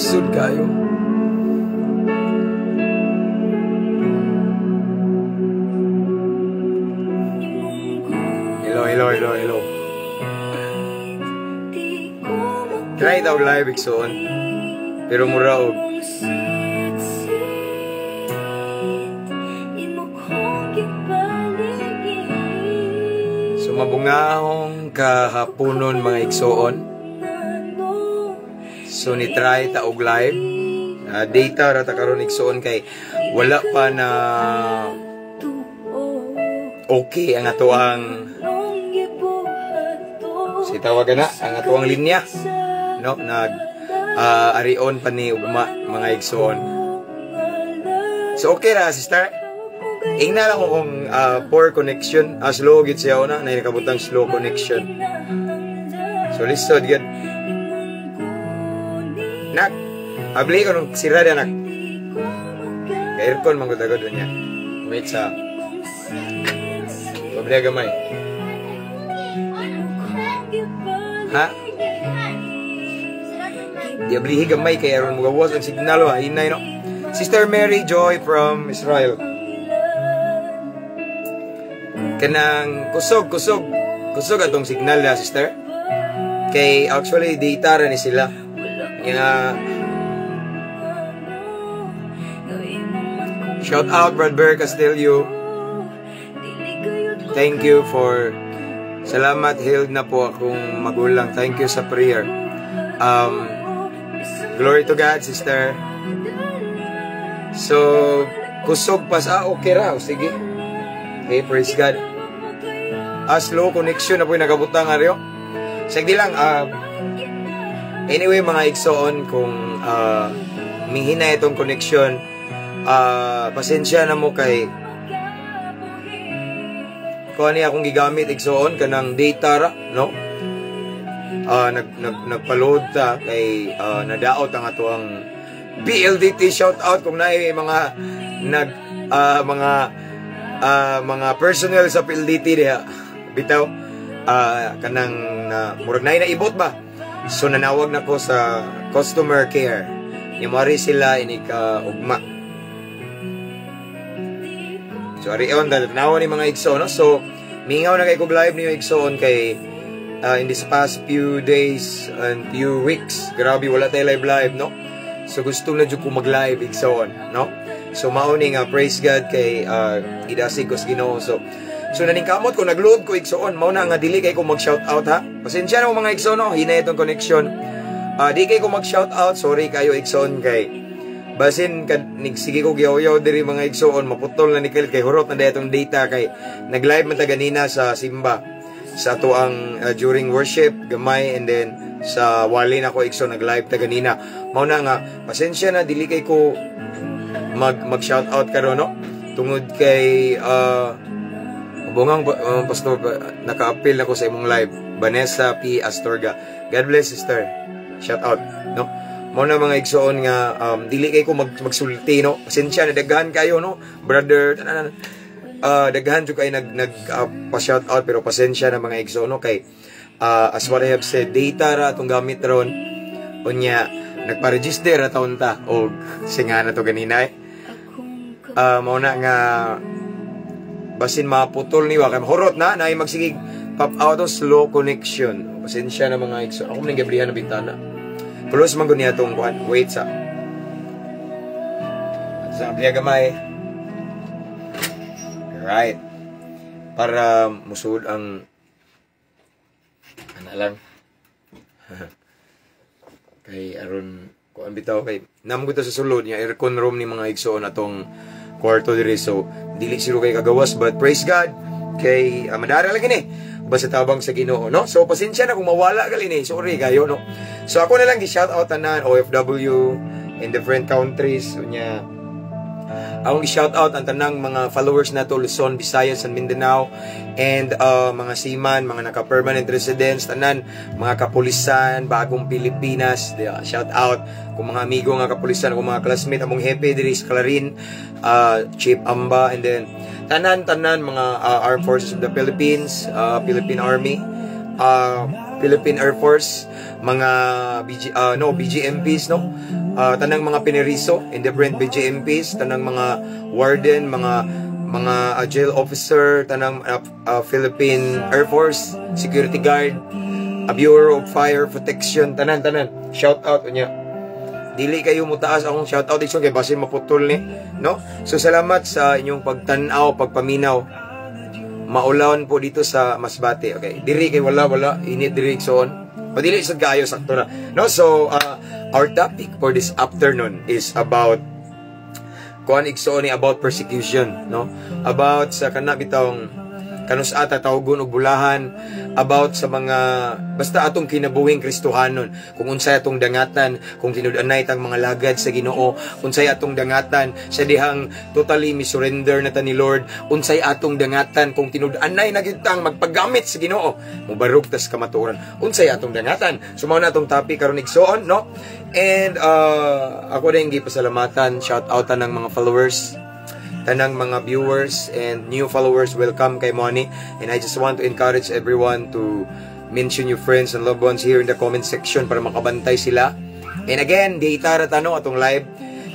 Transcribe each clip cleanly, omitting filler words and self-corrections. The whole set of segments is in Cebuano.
Lisod kayo. Hello, hello, hello, hello. Try daw live igsoon. Pero mura og sumabungahong kahaponon, mga igsoon. So ni try ta og live. Data ra ta karon, igsoon, kay wala pa na okay ang atoang si tawagan na ang atoang linya, no? Nag arion pa ni ugma, mga igsoon. So okay ra, sister. Ingna lang ko kung poor connection, slow gid siya una na nakabutang slow connection. So lisod gid. Nak, abli ko nung sira nak. Kay aircon man gud agad niya. Wait sa. Pabli gamay. Ha? Di ablihi gamay kay aron mugawas ang signal wa hinay, no. Sister Mary Joy from Israel. Kanang kusog kusog kusog atong signal na, sister. Kay actually data ra ni sila. Nga shout out Brad Bear Castillo. Thank you for salamat, healed na po akong magulang. Thank you sa prayer. Glory to God, sister. So, kusog pa sa, okay ra. Sige. Okay, praise God. Slow connection na po yung nagabutang aryo. Sige lang, anyway, mga igsoon, kung mihina itong connection, pasensya na mo kay kung ano akong gigamit, igsoon, kanang data ra, no? Nagpa-load ta kay nadaot ang ato ang PLDT. Shout out kung naay mga nag mga mga personnel sa PLDT diha bitaw, kanang murag naay naibot ba, so nanawag na ko sa customer care nya sila inig ugma. So arion dahil tanawa ni mga igsoon, no? So mingaw na kay kog live niyo, igsoon, kay in this past few days and few weeks, grabe, wala tayo live live, no? So gusto na jud ko mag-live, igsoon, no? So mao ni nga praise God kay gidasig ko sa Ginoo. So naningkamot ko, nagload ko, igsoon, mao na nga dili kay ko mag-shout out, ha. Pasensya na mo, mga igsoon, no, hinay itong connection. Di kay ko mag-shout out, sorry kayo, igsoon, kay basin kad sige ko giyaw-yaw diri, mga igsoon, maputol na ni kay hurot na itong data kay nag-live man ta ganina sa simba sa ato ang during worship gamay, and then sa wali na ko, igsoon, nag-live ta ganina. Mao na nga pasensya na dili kay ko mag shout out karon, no, tungod kay bungang pastor, naka-appeal ako sa imong live. Vanessa P Astorga, God bless, sister, shout out, no? Mao na, mga igsoon, nga dili kay ko magsulti, no. Pasensya na, daghan kayo, no, brother tanan, daghan jud kay nag nag pa shout out, pero pasensya na, mga igsoon, no, kay as what I have said, data ra atong gamit ron. Unya nagpa-register ra taon ta og singa na to ganina eh. Mao na nga basin maputol ni wa kay horot na naay magsigig pop out of slow connection. Pasensya na, mga igsoon. Ako man gablihan na bintana. Close man gud niya atong kuan. Wait sa. Sa abliya gamay. Right. Para musud ang ana lang. Kay aron kuan bitaw kay nam sa sulod niya aircon room ni, mga igsoon, atong kwarto diri, so dili siro kay kagawas, but praise God kay madara lagi ni basta tabang sa Ginoo, no? So pasensya na kung mawala gali ni, sorry kayo, no? So ako na lang gi-shout out tanan OFW in different countries. Unya akong i-shout out ang tanang mga followers nato Luzon, Visayas and Mindanao and mga seaman, mga naka-permanent residents, tanan mga kapulisan, Bagong Pilipinas, di ba? Shout out kung mga amigo nga kapulisan, kung mga classmate, among hepe diri sa Clarin, Chief Amba, and then tanan tanan mga Armed Forces of the Philippines, Philippine Army, Philippine Air Force, mga BG, no, BGMPs, no? Tanang mga pineriso in different BGMPs, tanang mga warden, mga jail officer, tanang Philippine Air Force, security guard, a Bureau of Fire Protection, tanan tanan. Shout out unya. Dili kayo mutaas akong shout out, igsoon, kay basin maputol ni, no? So salamat sa inyong pagtan-aw, pagpaminaw. Maulawan po dito sa Masbate. Okay. Diri kay wala wala init diri, igsoon. O dili sad kaayo, sakto na. No, so our topic for this afternoon is about kuan, igsoon ni, about persecution, no? About sa kana bitawng kanus ata tawgon og bulahan, about sa mga basta atong kinabuhing Kristohanon, kung unsay atong dangatan kung tinud-anay tang mga lagad sa Ginoo, unsay atong dangatan sa dihang totally mi surrender na ta ni Lord, unsay atong dangatan kung tinud-anay na gyud tang magpagamit sa Ginoo, mobarog tas kamatuoran, unsay atong dangatan. So mao na atong topic karon, igsoon, no? And ako din gipasalamatan, shout out ng mga followers, tanang mga viewers and new followers, welcome kay Moni. And I just want to encourage everyone to mention your friends and loved ones here in the comment section para makabantay sila. And again, data ra tano atong live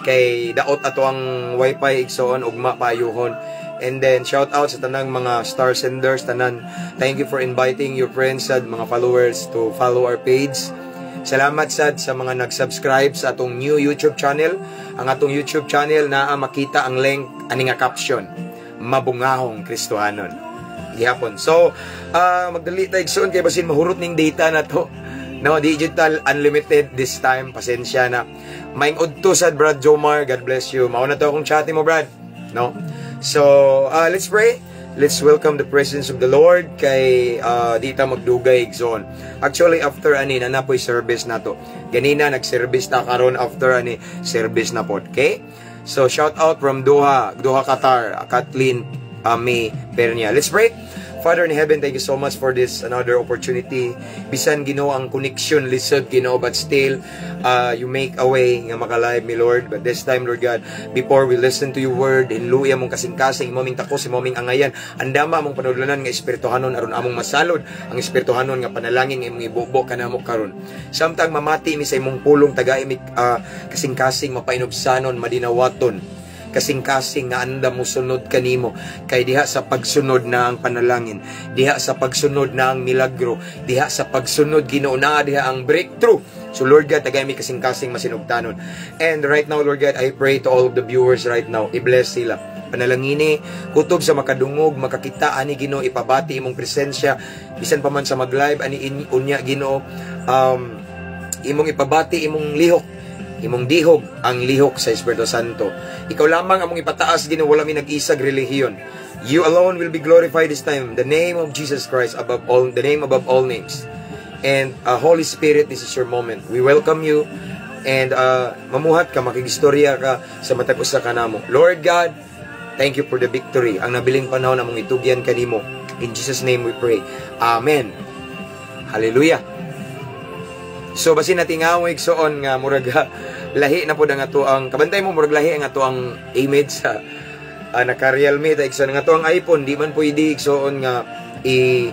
kay daot ato ang wifi, igsoon, ugma payuhon. And then shout out sa tanang mga star senders, tanan. Thank you for inviting your friends at mga followers to follow our page. Salamat sad sa mga nag-subscribe sa atong new YouTube channel. Ang atong YouTube channel, naa makita ang link ani nga caption. Mabungahong Kristohanon. Gihapon. So, magdali ta, igsoon, kay basin mahurot ning data na to. No, digital unlimited this time. Pasensya na. Maing udto sad, Brad Jomar. God bless you. Mao na to akong chat mo, Brad. No? So, let's pray. Let's welcome the presence of the Lord kay di ta magdugay, igsoon. Actually, after ani na napoy service na to. Ganina nag-service ta, karon after ani service na pod. Okay? So shout out from Doha, Doha, Qatar, Kathleen May Pernia. Let's pray. Father in heaven, thank you so much for this another opportunity. Bisan, Ginoo, ang connection lisod, Ginoo, but still you make a way nga makalive mi, Lord. But this time, Lord God, before we listen to your word, hinluya mong kasing-kasing, imo ming takos, imo ming angayan. Andama among panudlanan nga espirituhanon aron among masalod ang espirituhanon nga panalangin nga imong ibubo kanamo karon. Samtang mamati mi sa imong pulong, tagai mi kasing-kasing mapainubsanon, madinawaton, kasing-kasing nga andam mo sunod kanimo, kay diha sa pagsunod na ang panalangin, diha sa pagsunod na ang milagro, diha sa pagsunod, Ginoo, na diha ang breakthrough. So Lord God, tagay mi kasing-kasing masinugtanon. And right now, Lord God, I pray to all of the viewers right now, i-bless sila, panalangini kutob sa makadungog, makakita ani, Ginoo, ipabati imong presensya bisan pa man sa mag-live ani unya, Ginoo, imong ipabati imong lihok, imong dihog, ang lihok sa Espiritu Santo. Ikaw lamang among ipataas, Ginoo, wala mi nag-isag relihiyon. You alone will be glorified this time. The name of Jesus Christ above all, the name above all names. And Holy Spirit, this is your moment. We welcome you and mamuhat ka, makigistorya ka sa matag usa kanamo. Lord God, thank you for the victory. Ang nabiling panahon among itugyan kanimo. In Jesus' name we pray. Amen. Hallelujah. So basin natingaw, igsoon, nga murag lahi na pod ang ato ang kabantay mo, murag lahi ang ato ang image sa naka Realme ta, igsoon. Nga ato ang iPhone di man pwede, igsoon, nga i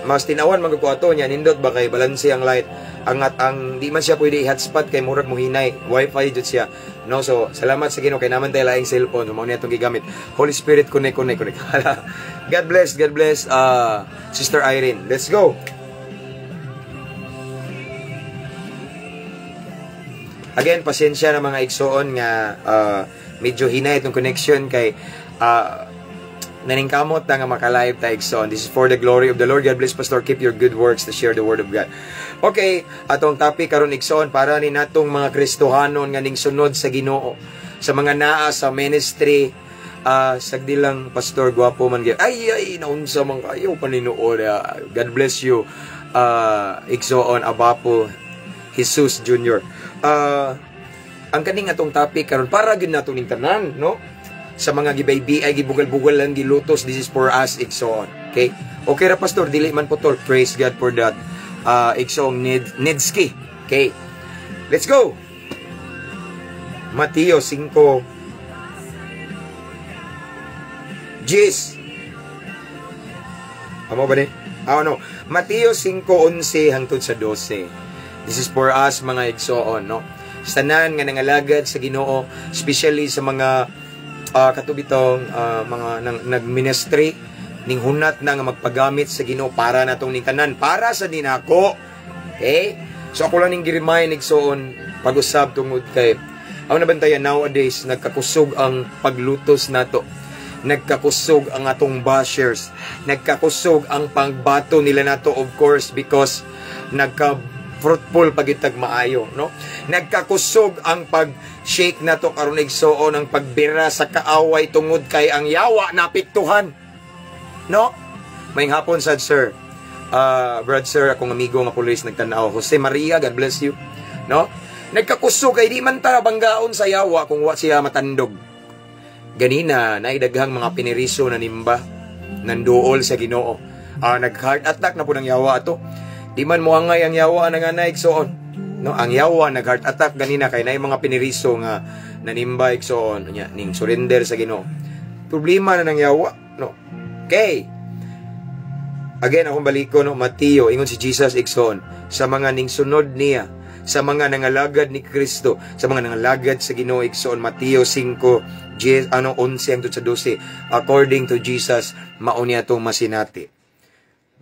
mas tinawan man ko ato niya, nindot ba kay balanse ang light, ang at ang di man siya pwede i-hotspot kay murag muhinay, wifi jud siya, no? So salamat sa Ginoo kay naman tayo laing cellphone, so mao niya atong gigamit. Holy Spirit, connect, connect, connect. God bless, God bless, Sister Irene. Let's go. Again, pasensya na mga igsoon nga medyo hinay itong connection kay naningkamot na nga maka-live ta, igsoon. This is for the glory of the Lord. God bless, Pastor. Keep your good works to share the word of God. Okay, atong topic karon, igsoon, para ni natong mga Kristohanon nga ning sunod sa Ginoo, sa mga naa sa ministry, sagdi lang, Pastor, gwapo man gyud. Ay ay, naunsa man kayo paninuod. God bless you. Igsoon Abapo Jesus Jr. Ang kaning atong topic karon para gyud nato ning tanan, no? Sa mga gibaybi ay gibugal-bugal lang gilutos, this is for us, igsoon. Okay? Okay ra, Pastor, dili man putol. Praise God for that. Igsoong Nedski. Okay. Let's go. Mateo 5. Jis. Amo ba ni? Ah, no. Mateo 5:11 hangtod sa 12. This is for us, mga igsoon, no? Tanan nga nangalagad sa Ginoo, especially sa mga katubitong mga nang, nagministry ning hunat na nga magpagamit sa Ginoo para natong ning tanan, para sa dinako. Okay? So ako lang ning gi-remind, igsoon, pag-usab tungod kay ang nabantayan nowadays, nagkakusog ang paglutos nato. Nagkakusog ang atong bashers. Nagkakusog ang pagbato nila nato, of course, because nagka fruitful pagitag maayo, no? Nagkakusog ang pag-shake nato karon, igsoon, ang pagbira sa kaaway tungod kay ang yawa napiktuhan. No? Maayong hapon sad, sir. Brad sir, akong amigo nga pulis nagtanaw. Jose Maria, God bless you. No? Nagkakusog kay di man ta banggaon sa yawa kung wa siya matandog. Ganina, naidaghang mga piniriso na nimba nanduol sa Ginoo. Nag-heart attack na po ng yawa ato. Di man mo angay ang yawa nga igsoon. No, ang yawa nag heart attack ganina kay naay mga piniriso nga nanimba, igsoon, nya ning surrender sa Ginoo. Problema na ng yawa, no. Okay. Again, akong baliko, no, Mateo, ingon si Jesus, igsoon, sa mga ning sunod niya, sa mga nangalagad ni Kristo, sa mga nangalagad sa Ginoo, igsoon, Mateo 5, ano, 11 hangtod sa 12, according to Jesus, mao niya itong masinati.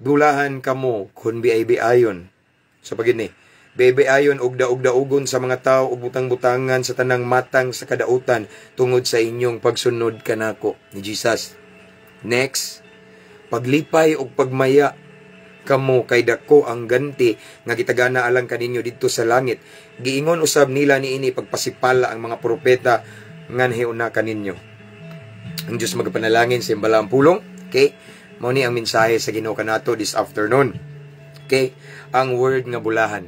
Bulahan kamo kung biay-biayon. Sa pagini, biay-biayon og daog-daogon sa mga tao ug butang-butangan sa tanang matang sa kadautan tungod sa inyong pagsunod kanako ni Jesus. Next, paglipay og pagmaya kamo kay dako ang ganti nga gitagana alang kaninyo didto sa langit. Giingon usab nila niini pagpasipala ang mga propeta nga nahiuna kaninyo. Ang Diyos magapanalangin sa balaang pulong. Okay? Mao ni ang mensahe sa Ginoo kanato this afternoon. Okay? Ang word nga bulahan.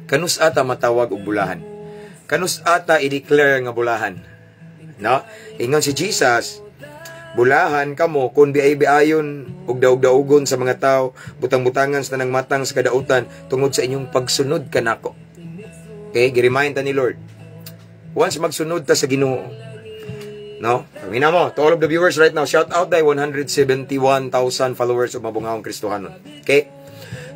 Kanus ata matawag og bulahan? Kanus ata i-declare nga bulahan? No? Ingon si Jesus, bulahan kamo kung biay-biayon ug daog-daogon sa mga tao, butang-butangan sa tanang matang sa kadautan tungod sa inyong pagsunod kanako. Okay, gi-remind ta ni Lord. Once magsunod ta sa Ginoo, no? Paminaw mo, to all of the viewers right now, shout out dai 171,000 followers of Mabungahong Kristohanon. Okay?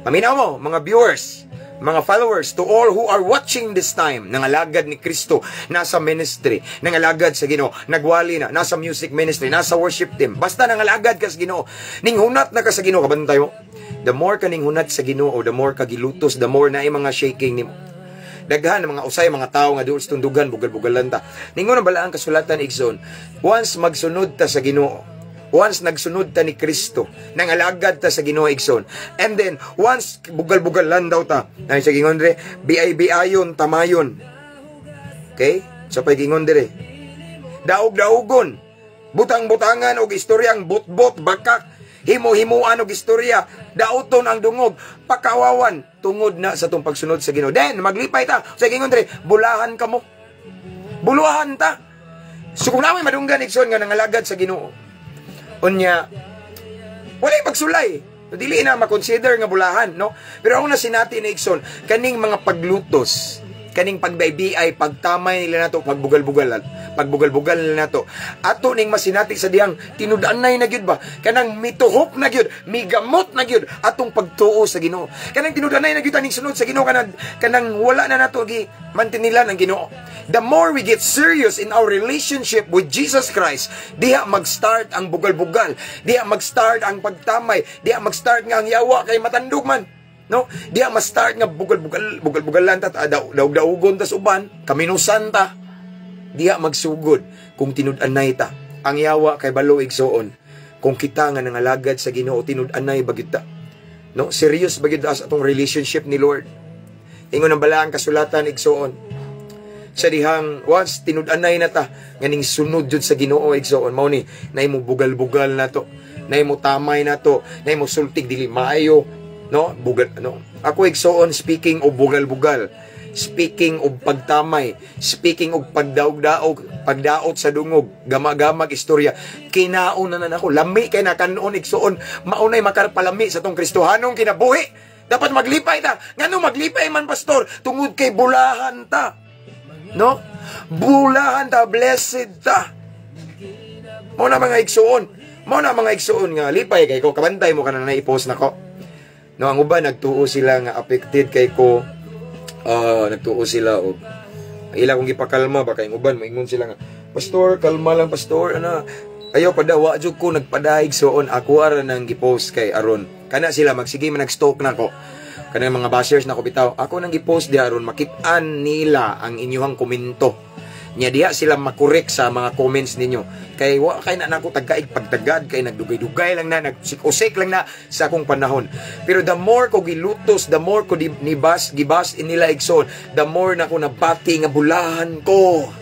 Paminaw mo, mga viewers, mga followers, to all who are watching this time, nangalagad ni Kristo, nasa ministry, nangalagad sa Ginoo, nagwali na, nasa music ministry, nasa worship team, basta nangalagad ka sa Ginoo, ning hunat na ka sa Ginoo, kabantay mo. The more ka ning hunat sa Ginoo, the more ka gilutos, the more na mga shaking nimo. Daghan mga usay mga tao nga duol sa tundugan, bugal-bugalan ta. Ningon ang balaang kasulatan, igsoon, once magsunod ta sa Ginoo, once nagsunod ta ni Kristo, nangalagad ta sa Ginoo, igsoon. And then once bugal-bugalan daw ta, ay sa gingon dire, biay-biayon tamayon. Okay? Sa pay gingon dire. Daog-daogon, butang-butangan og istoryang bot-bot, bakak, himo-himuan og istorya, dauton ang dungog, pakawawan tungod na sa tong pagsunod sa Ginoo. Then maglipay ta. Sa gingon dire, bulahan kamo. Buluhan ta. So kung namin madunggan, igsoon, nga nangalagad sa Ginoo, unya walay pagsulay, dili na makonsider nga bulahan, no? Pero ang nasinati ni igsoon, kaning mga paglutos, kaning pagbaybiay, pagtamay nila nato, pagbugal-bugal, pagbugal-bugal nila nato. Ato ning masinati sa diyang tinud-anay na gyud ba? Kanang mituhok na gyud, migamot na gyud atong pagtuo sa Ginoo. Kanang tinud-anay na gyud aning sunod sa Ginoo, kanang wala na nato gi mantinilan ang Ginoo. The more we get serious in our relationship with Jesus Christ, diha mag-start ang bugal-bugal, diha mag-start ang pagtamay, diha mag-start nga ang yawa kay matandog man. No? Diha ma-start nga bugal-bugal, bugal-bugalan ta, daog-daugon ta sa uban, kaminusan ta. Diha magsugod kung tinud-anay ta. Ang yawa kay balo, igsoon. Kung kita nga nangalagad sa Ginoo, tinud-anay ba gyud ta? No? Serious ba gyud ta sa atong relationship ni Lord? Ingon ang balaang kasulatan, igsoon. Sa dihang once tinud-anay na ta nganing sunod jud sa Ginoo, igsoon, mao ni naimo bugal-bugal na to, naimo tamay na to, naimo sultig dili maayo, no? Bugal, no? Ako, igsoon, speaking of bugal-bugal, speaking of pagtamay, speaking of pagdaog-daog, pagdaot sa dungog, gama-gamag istorya, kinaon na nako, lami kay nakanon, igsoon, maunay makarpalami sa tong Kristohanong kinabuhi. Dapat maglipay ta. Ngano maglipay man, pastor? Tungod kay bulahan ta. No? Bulahan ta, blessed ta. Mao na, mga igsoon. Mao na, mga igsoon, nga lipay kay ko kabantay mo kana na i-post nako. No, ang uban nagtuo sila nga affected kay ko, nagtuo sila og ila kong gipakalma ba, kay ang uban moingon sila nga, "Pastor, kalma lang, pastor, ana, ayaw padawa." Jud ko nagpadaig soon, ako ara nang gipost kay aron kana sila magsige man nag-stalk nako, kanang mga bashers nako bitaw. Ako nang gipost di aron makit-an nila ang inyuhang komento nya, diha sila makorek sa mga comments ninyo, kay wa kay na nako tagaig pagtagad, kay nagdugay-dugay lang na, nagusik-usik lang na sa akong panahon. Pero the more ko gilutos, the more ko ni bas gibas nila, igsoon, the more na ko nabati nga bulahan ko.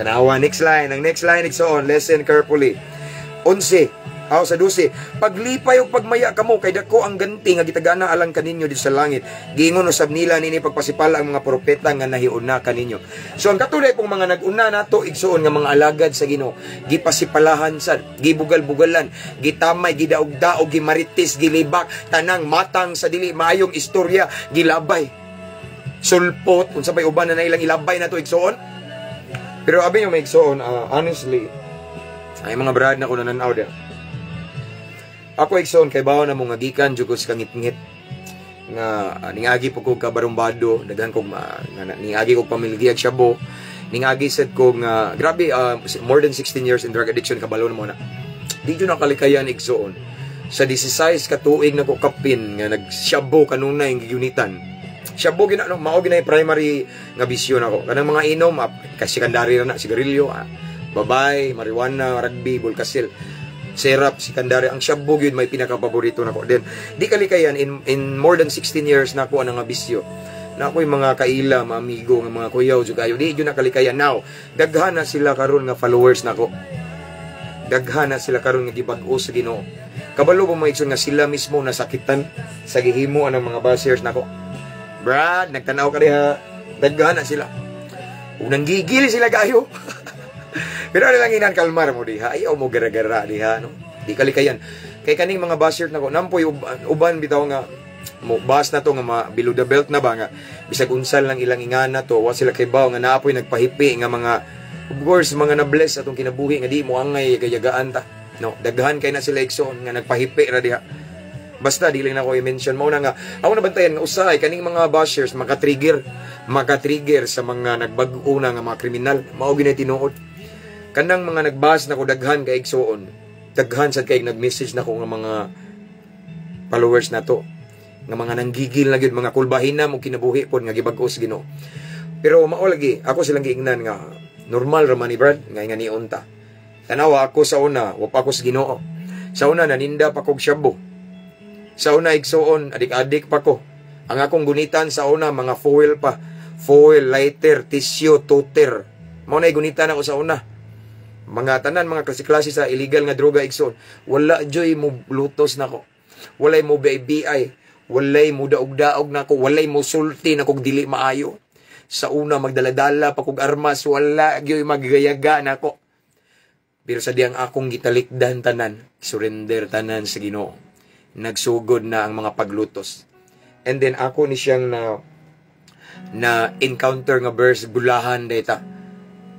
Tanawa next line, ang next line, igsoon, listen carefully. 11 aw sa 12: "Paglipay ug pagmaya kamo kay dako ang ganti nga gitagana alang kaninyo dito sa langit. Giingon usab nila nini pagpasipala ang mga propeta nga nahiuna kaninyo." So ang katulay pong mga nag-una nato, igsoon, nga mga alagad sa Ginoo, gipasipalahan sad, gibugal-bugalan, gitamay, gidaog-daog, gimaritis, gilibak, tanang matang sa dili maayong istorya gilabay. Sulpot, unsa pay uban na ilang ilabay nato, igsoon. Pero abi nyo, mga igsoon, honestly, ay mga brad na ko nananaw dia. Ako, igsoon, kay bawo na mo nga gikan jud ko sa kangitngit nga ningagi po ko kabarumbado, daghan kog nga, ningagi kog pamilya shabu, ningagi sad ko nga grabe, more than 16 years in drug addiction, kabalo na mo na. Di jud nakalikayan, igsoon, sa 16 ka tuig na ko kapin nga nagsyabo kanunay ang gigunitan. Shabu gina no, mao ginay primary nga bisyo nako. Kanang mga inom kasi secondary ra na, sigarilyo, babay, marijuana, rugby, bulkasil, serap, secondary. Ang shabu gyud may pinaka-paborito nako. Then di kalikayan, in more than 16 years na ako ang nga bisyo na ako'y mga kaila, mga amigo, nga mga kuyaw jud kayo. Di jud nakalikayan. Now, daghan na sila karon nga followers nako. Daghan na sila karon nga gibag-o sa Ginoo. Kabalo ba, mga igsoon, nga sila mismo nasakitan sa gihimo ang mga bashers nako? Brad, nagtanaw ka diha. Daghan na sila. Unang gigil sila kayo. Pero ano lang inan, kalmar mo diha. Ayaw mo gara-gara diha, no? Di kalikayan. Kay kaning mga basher nako, nampoy uban bitaw nga mo bas na to nga ma below the belt na ba, nga bisag unsal lang ilang ingana to, wa sila kay baw nga naapoy nagpahipi nga mga, of course, mga na-bless atong kinabuhi nga di mo angay gayagaan ta, no? Daghan kay na sila, igsoon, nga nagpahipi ra diha. Basta di lang nako i-mention. Mao na nga ako nabantayan nga usahay kaning mga bashers maka-trigger sa mga nagbag-o na nga mga kriminal. Mao ginay tinuod. Kanang mga nagbas nako, daghan kay, igsoon, daghan sad kay nag-message nako nga mga followers nato nga mga nanggigil na gyud, mga kulbahina mo kinabuhi pod nga gibag-o sa Ginoo. Pero mao lagi ako silang giingnan nga normal ra man ni, Brad, nga nga niunta. Tanawa ako sa una, wa pa ako sa Ginoo. Sa una naninda pa kog shabu. Sa una, igsoon, adik-adik pa ko. Ang akong gunitan sa una, mga foil pa. Foil, lighter, tissue, toter. Mao na gunitan ako sa una. Mga tanan, mga klase-klase sa illegal nga droga, igsoon. Wala joy mo lutos nako. Walay mo BI. Walay mo daog-daog nako. Walay mo sulti nako dili maayo. Sa una magdaladala pa kog armas, wala gyoy maggayaga nako. Pero sa diyang akong gitalikdan tanan, surrender tanan sa Ginoo, nagsugod na ang mga paglutos. And then ako ni siyang na na encounter nga verse, bulahan data.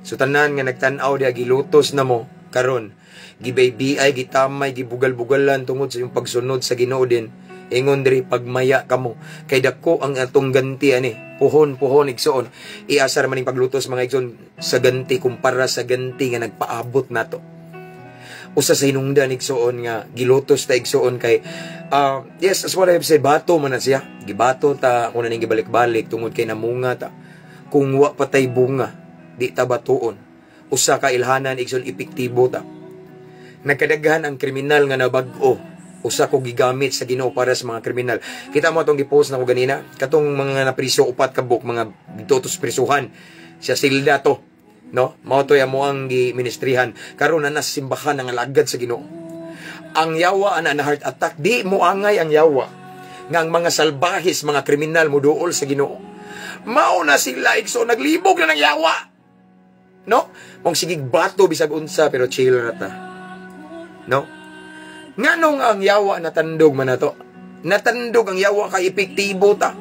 So tanan nga nagtan-aw diha, gilutos na mo karon. Gibaybi-ay, gitamay, gibugal-bugalan tungod sa iyong pagsunod sa Ginoo din. Ingon diri, "Pagmaya kamo kay dako ang atong ganti ani." Puhon, puhon, igsoon. Iasa ra maning paglutos, mga igsoon, sa ganti kumpara sa ganti nga nagpaabot nato. Usa sa hinungdan, igsoon, nga gilutos ta, igsoon, kay yes, as what I have said, bato man na siya. Gibato ta kung naning gibalik-balik tungod kay namunga ta. Kung wa pa tay bunga, di ta batuon. Usa ka ilhanan, igsoon, epektibo ta. Nagkadaghan ang kriminal nga nabag-o, usa ko gigamit sa Ginoo para sa mga kriminal. Kita mo atong gipost na ko ganina, katong mga napriso, upat ka buok, mga dito prisuhan. Siya silda to. No? Mao to amo ang giministrihan. Karon na nasa simbahan ang alagad sa Ginoo. Ang yawa ana na heart attack, di mo angay ang yawa nga ang mga salbahis, mga kriminal mo duol sa Ginoo. Mao na sila, igsoon, naglibog na ng yawa. No? Kung sigig bato bisag unsa, pero chill ra ta. No? Nganong ang yawa natandog man nato? Natandog ang yawa kay epektibo ta.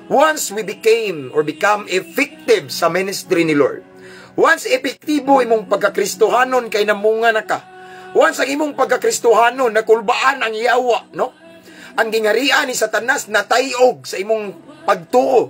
Once we became or become effective sa ministry ni Lord. Once epektibo imong pagkakristohanon kay namunga na ka. Once ang imong pagkakristohanon nakulbaan ang yawa, no? Ang gingarian ni Satanas natayog sa imong pagtuo.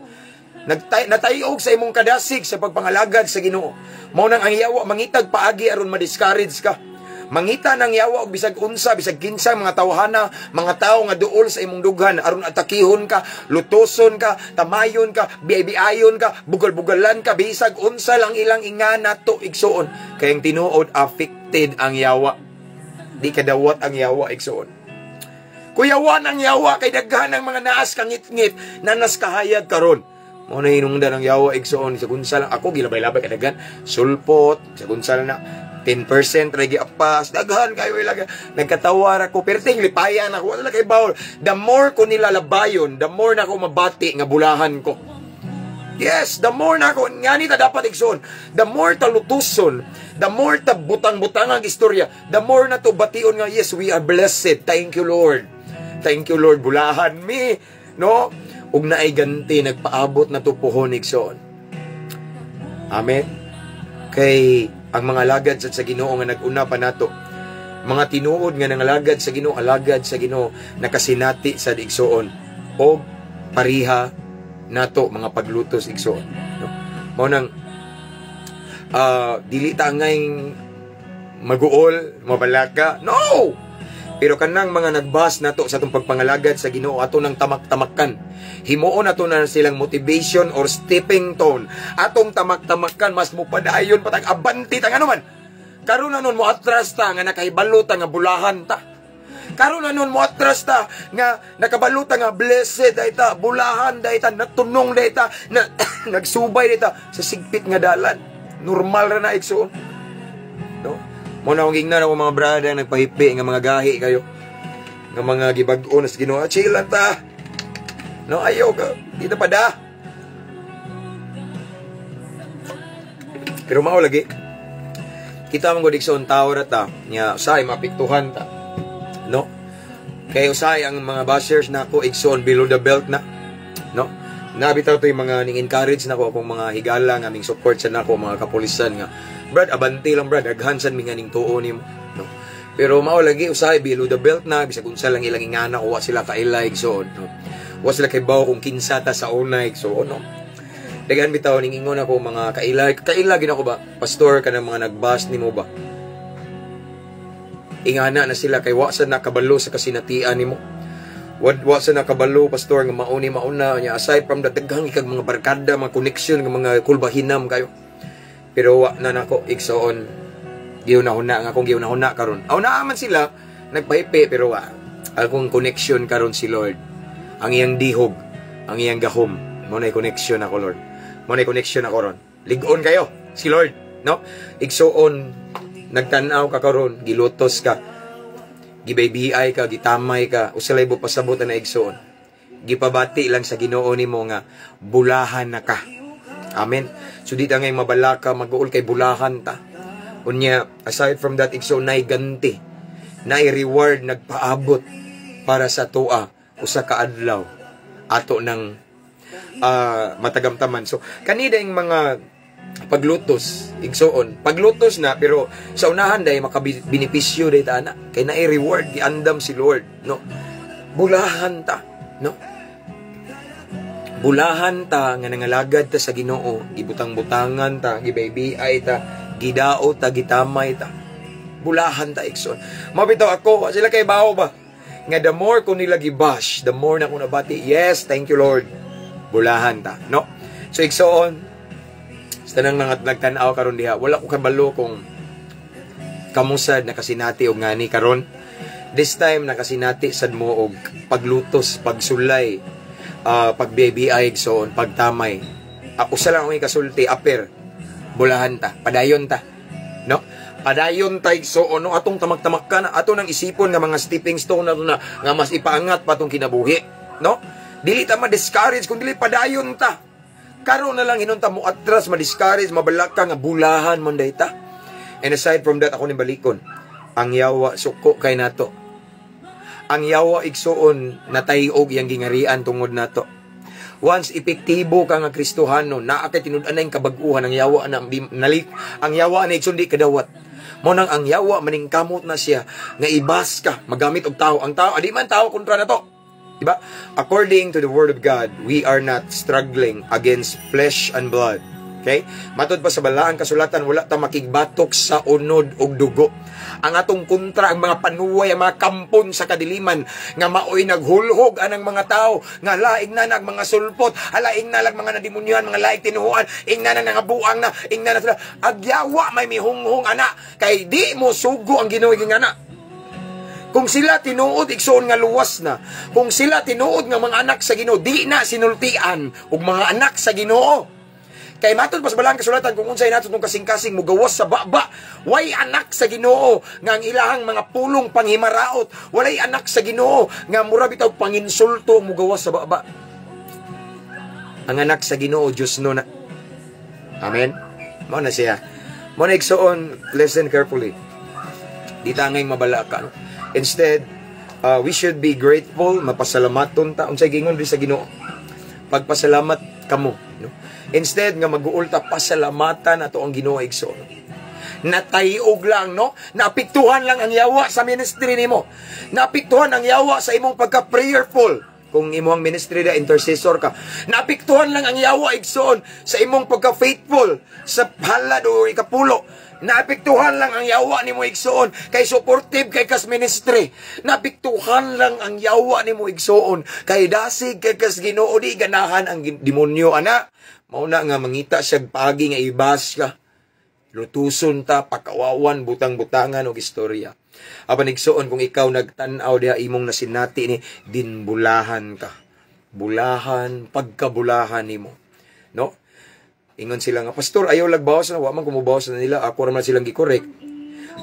Natayog sa imong kadasig sa pagpangalagad sa Ginoo. Mao nang ang yawa mangitag paagi aron ma-discourage ka. Mangita ng yawa og bisag unsa, bisag kinsa mga tawhana, mga tawo nga duol sa imong dughan aron atakihon ka, lutoson ka, tamayon ka, biay-biayon ka, bugal-bugalan ka, bisag unsa lang ilang ingana to, igsuon. Kay ang tinuod, affected ang yawa. Di kadawat ang yawa, igsuon. Kuyawan ang yawa kay daghan ang mga naas kangitngit, nanas kahayag karon. Mao na hinungdan ang yawa, igsuon, sa unsa lang ako gilabay-labay kadaghan, sulpot, sa unsa lang na 10% ra giapas, daghan kayo ilaga. Nagkatawa ra ko, perting lipayan ako, wala kay bawol. The more ko nila labayon, the more na ako mabati nga bulahan ko. Yes, the more na ako, ngani ta dapat, igsoon. The more ta lutuson, the more ta butang-butang ang istorya, the more na to bation nga, yes, we are blessed. Thank you, Lord. Thank you, Lord. Bulahan mi. No? Ug naay ganti, nagpaabot na to puhon, igsoon. Amen. Kay ang mga alagad sa Ginoo nga nag-una pa nato, mga tinuod nga nangalagad sa Ginoo, alagad sa Ginoo, nakasinati sa igsoon og pariha nato mga paglutos, igsoon, no? Mao nang dili ta angay maguol, mabalaka, no, pero kanang mga nagbas nato sa atong pagpangalagad sa Ginoo, ato nang tamak-tamakan. Himuon nato na silang motivation or stepping stone. Atong tamak-tamakan, mas mupadayon patag abanti tang ano man. Karon na nun mo atras ta nga nakahibalo ta nga bulahan ta. Karon na nun mo atras ta nga nakabalo ta nga blessed day ta, bulahan day ta, natunong day ta, na, nagsubay day ta sa sigpit nga dalan. Normal ra na, igsoon. No? Mo na akong gingnan ako mga brother nagpahipi nga mga gahi kayo. Nga mga gibag-o na sa Ginoo. Ah, chill lang ta. No, ayaw ka. Dito pa da. Pero mao lagi. Kita man gud, igsoon, tao ra ta nya usahay maapektuhan ta. No? Kay usahay ang mga bashers nako, igsoon, below the belt na. No? Nabitaw to yung mga ning encourage nako, akong mga higala nga aming support sa nako, mga kapulisan nga, "Brad, abanti lang, brad, daghan sad mi nga ning tuo nimo," no? Pero mao lagi, usahay below the belt na, bisag unsa lang ilang ingana, wa sila kaila, igsoon, no? Wa sila kay bawo kung kinsa ta sa una, igsoon, no? Daghan bitaw ning ingon ako mga kaila, kaila gid ako ba, pastor, kanang mga nagbas nimo ba, ingana na sila kay wa sa nakabalo sa kasinatian nimo. Wa sa nakabalo, pastor, nga mauni mauna nya. Aside from that, daghang ikag mga barkada, mga connection nga mga kulbahinam kayo. Pero wa na nako, igsoon, giunahuna nga akong giunahuna karon. Aw, naa man sila nagpahipi, pero wa akong connection karon si Lord. Ang iyang dihog, ang iyang gahom, mo na connection ako, Lord. Mo na connection ako ron. Lig-on kayo si Lord, no? Igsoon, nagtan-aw ka karon, gilutos ka, gibaybiay ka, gitamay ka, usalay mo pasabot na, igsoon. Gipabati lang sa Ginoo nimo nga bulahan na ka. Amen. So di ta ngay mabalaka, mag-uol kay bulahan ta. Unya, aside from that, igsoon, nay ganti, nay reward nagpaabot para sa atoa usa ka adlaw ato ng matagamtaman. So kanida yung mga paglutos, igsoon, paglutos na, pero sa unahan dahil makabenepisyo dahil ta ana kay naay reward giandam si Lord, no? Bulahan ta, no? Bulahan ta nga nangalagad ta sa Ginoo, gibutang-butangan ta, gibaybiay ta, gidao ta, gitamay ta. Bulahan ta, igsoon. Mabitaw ako, sila kay bawo ba nga the more ko nila gibash, the more na ko nabati, yes, thank you, Lord, bulahan ta, no? So igsoon, sa tanang nagtan-aw karon diha, wala ko kabalo kung kamusad nakasinati og ngani karon. This time nakasinati sad mo og paglutos, pagsulay, pag-BBI, so pagtamay. Usa lang akong ikasulti, aper. Bulahan ta, padayon ta. No? Padayon ta, so no, atong tamak-tamak ka na ato nang isipon nga mga stepping stone na na nga mas ipaangat pa atong kinabuhi, no? Dili ta ma-discourage kung dili padayon ta. Karon na lang hinunta mo atras, ma-discourage, mabalak ka nga bulahan man day ta. And aside from that, ako ni balikon. Ang yawa suko kay nato. Ang yawa, igsuon, natayog yang gingarian tungod nato. Once epektibo ka nga Kristohano, naa kay tinud-anay kabag-uhan, ang yawa na nalik, ang yawa na, igsoon, di kadawat. Mo nang ang yawa maningkamot na siya nga ibas ka, magamit og tao. Ang tao, adi man tao kontra nato. Diba? According to the Word of God, we are not struggling against flesh and blood. Okay? Matod pa sa Balaang Kasulatan, wala ta makigbatok sa unod ug dugo. Ang atong kontra, ang mga panuway, ang mga kampon sa kadiliman, nga maoy naghulhog anang mga tao, nga laing na nag mga sulpot, halaing na lag mga nadimonyohan, mga laing tinuhuan, ingna na nga buang na, ingna na sila. Agyawa may mihunghong ana, kay di mo sugo ang Ginoo nga ana. Kung sila tinuod, igsoon, nga luwas na, kung sila tinuod nga mga anak sa Ginoo, di na sinultian og mga anak sa Ginoo. Kay matod pa sa Balaang Kasulatan, kung unsay nato tong kasing-kasing mugawas sa baba, way anak sa Ginoo nga ang ilahang mga pulong panghimaraot, walay anak sa Ginoo nga mura bitaw panginsulto mugawas sa baba. Ang anak sa Ginoo, Diyos no na. Amen. Mao na siya. Mao na, igsoon, listen carefully. Di ta ngay mabala ka, no? Instead, we should be grateful, mapasalamaton ta. Unsay gingon diri sa Ginoo? Pagpasalamat kamo, no? Instead nga mag-uul ta, pasalamatan ato ang Ginoo, igsoon. Natayog lang, no? Naapektuhan lang ang yawa sa ministry nimo. Naapektuhan ang yawa sa imong pagka-prayerful. Kung imong ministry da intercessor ka, naapektuhan lang ang yawa, igsoon, sa imong pagka-faithful sa halad o ikapulo. Naapektuhan lang ang yawa nimo, igsoon, kay supportive kay kas ministry. Naapektuhan lang ang yawa nimo, igsoon, kay dasig kay kas Ginoo. Di ganahan ang demonyo ana. Mao na nga mangita siya paagi nga ibas ka. Lutuson ta, pakawawan, butang-butangan og istorya. Apan igsoon, kung ikaw nagtan-aw diha, imong nasinati ni dinbulahan ka. Bulahan, pagkabulahan nimo. No? Ingon sila nga, "Pastor, ayaw lagbawas na." Wa man kumubawas na nila. Ako raman silang gi-correct.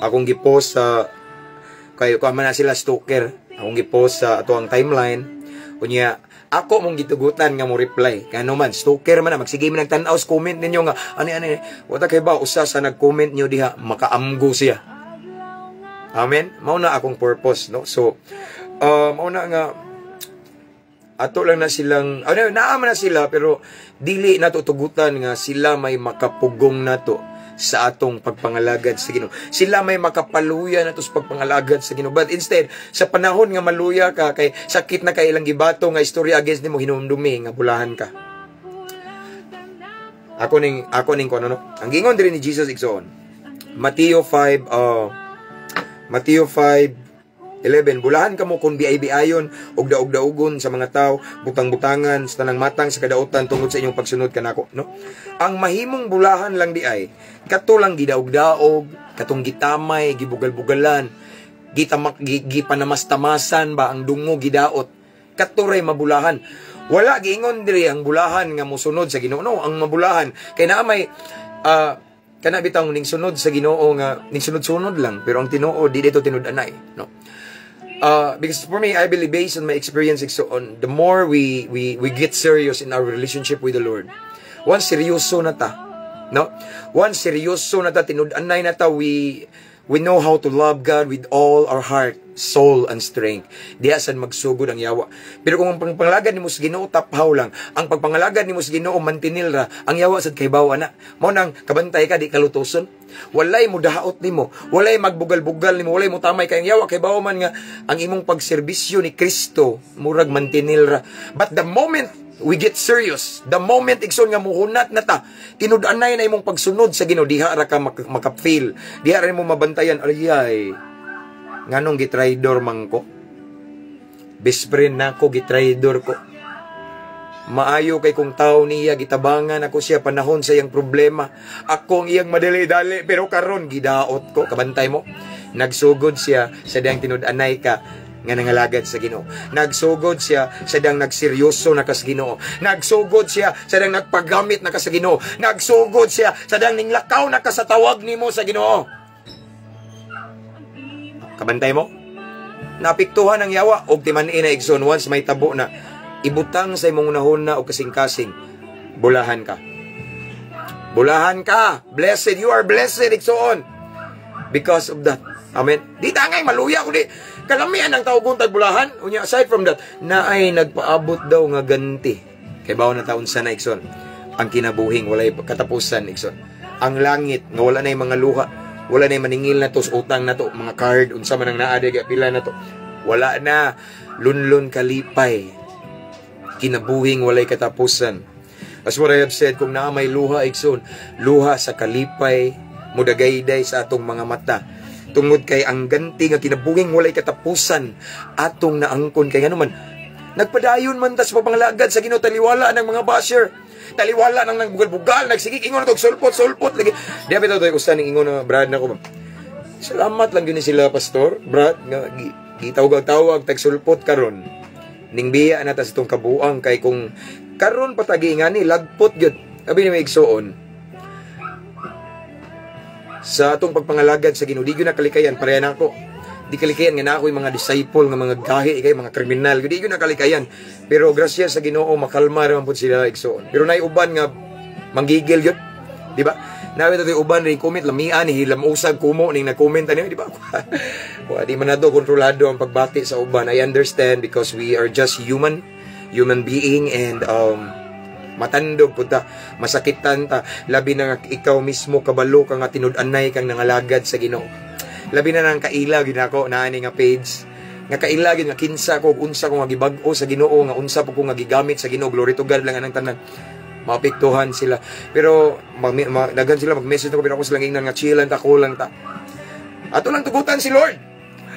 Akong gipost sa, kay ko man na sila stalker. Akong gipost sa ato ang timeline. Unya, ako mong gitugutan nga mo reply. Kaya man, stalker man na, magsige man nagtan-aw sa comment ninyo nga, ani ani, wala kay ba, usa sa nag-comment nyo diha, makaamgo siya. Amen? Mao na akong purpose, no? So, mao na nga, ato lang na silang, ano, naa man na sila, pero dili nato tugutan nga sila may makapugong nato sa atong pagpangalagad sa Ginoo. Sila may makapaluya nato sa pagpangalagad sa Ginoo. But instead, sa panahon nga maluya ka kay sakit na kay ilang gibato nga istorya against nimo, hinumdumi nga bulahan ka. Ako ning kuno, no. Ang gingon diri ni Jesus, igsoon. Mateo 5 Mateo 5:11, "Bulahan kamo kung biay-biayon ug daog-daogon sa mga tao, butang-butangan sa tanang matang sa kadautan tungod sa inyong pagsunod kanako," no? Ang mahimong bulahan lang di ay kato lang gidaog-daog, katong gitamay, gibugal-bugalan, gitamak, gipanamastamasan ba, ang dungo gidaot. Kato ray mabulahan. Wala giingon diri ang bulahan nga mosunod sa Ginoo. No, ang mabulahan kay naa may kana bitang ning sunod sa Ginoo nga ning sunod-sunod lang, pero ang tinuod di dito tinud-anay, no? Because for me, I believe, based on my experience, so on, the more we get serious in our relationship with the Lord, once seryoso na ta, no? Once seryoso na ta, tinud-anay na ta, we know how to love God with all our heart, soul, and strength. Diha sad magsugod ang yawa. Pero kung ang pagpangalagad nimo sa Ginoo taphaw lang, ang pagpangalagad nimo sa Ginoo mantinil ra, ang yawa sad kay bawa na. Mao nang kabantay ka, di kalutoson. Walay mo daot nimo, walay magbugal-bugal nimo, walay mo tamay kay ang yawa kay bawa man nga ang imong pagserbisyo ni Kristo murag mantinil ra. But the moment we get serious, the moment, igsoon, nga muhunat na ta, tinud-anay na imong pagsunod sa Ginoo, diha ra ka maka-feel. Diha ra mo mabantayan, "Ayay, nganong gitraidor man ko? Best friend nako, gitraidor ko. Maayo kay kung tao niya, gitabangan ako siya panahon sa iyang problema. Ako ang iyang madali-dali, pero karon gidaot ko." Kabantay mo? Nagsugod siya sa diyang tinud-anay ka nga nangalagad sa Ginoo. Nagsugod siya sa dang nagseryoso na ka sa Ginoo. Nagsugod siya sa dang nagpagamit na ka sa Ginoo. Nagsugod siya sa dang ninglakaw na ka sa tawag nimo sa Ginoo. Kabantay mo? Naapektuhan ang yawa og timan-i na, igsoon, once may tabo na, ibutang sa imong hunahuna o kasing-kasing, bulahan ka. Bulahan ka. Blessed. You are blessed, igsoon. Because of that. Amen. Di tangay maluya kundi kalamian ang tao tag bulahan. Unya, aside from that, na ay nagpaabot daw nga ganti. Kay bawo na taon sa na, igsoon. Ang kinabuhing walay katapusan, igsoon. Ang langit nga wala na mga luha, wala na maningil na to sa utang na to, mga card, unsa man ang naa di pila na to. Wala na. Lunlon kalipay, kinabuhing walay katapusan. As what I have said, kung naa may luha, igsoon, luha sa kalipay, mudagayday sa atong mga mata. Tungod kay ang ganti nga kinabuhing walay katapusan, atong naangkon. Kay ngano man, nagpadayon man ta sa papangalagad sa Ginoo, taliwala ng mga basher. Taliwala nang nagbugal-bugal, nagsigig ingon na sulpot, sulpot lagi. Di ba ito usa ning ingon na brad na ko ba? Salamat lang gyud ni sila, Pastor, brad, nga gitawag-tawag tag sulpot karon. Ning biya na ta sa itong kabuang kay kung karon patagi nga ni lagpot gyud. Abi ni may igsuon sa atong pagpangalagad sa Ginoo, di gyud na kalikayan pareha nako. Di kalikayan nga na ako'y mga disciple nga mga gahi kay mga kriminal, di gyud na kalikayan. Pero grasya sa Ginoo, makalma ra man pud sila, igsuon. Pero nay uban nga manggigil gyud, di ba? Nabi to uban rin comment lamian ni hilam usag kumo ning nag-comment ani, di ba? Wa di man nato kontrolado ang pagbati sa uban. I understand because we are just human, human being, and matandog pud ta, masakitan ta, labi na nga ikaw mismo kabalo ka nga tinud-anay kang nangalagad sa Ginoo. Labi na nang kaila gyud nako naani nga page nga kaila gyud nga kinsa ko, unsa ko nga gibag-o sa Ginoo, nga unsa po ko nga gigamit sa Ginoo. Glory to God lang anang tanan. Maapektuhan sila. Pero daghan sila mag-message nako, pero ako silang ingnan nga chill lang ta, cool lang ta. Ato lang tugutan si Lord.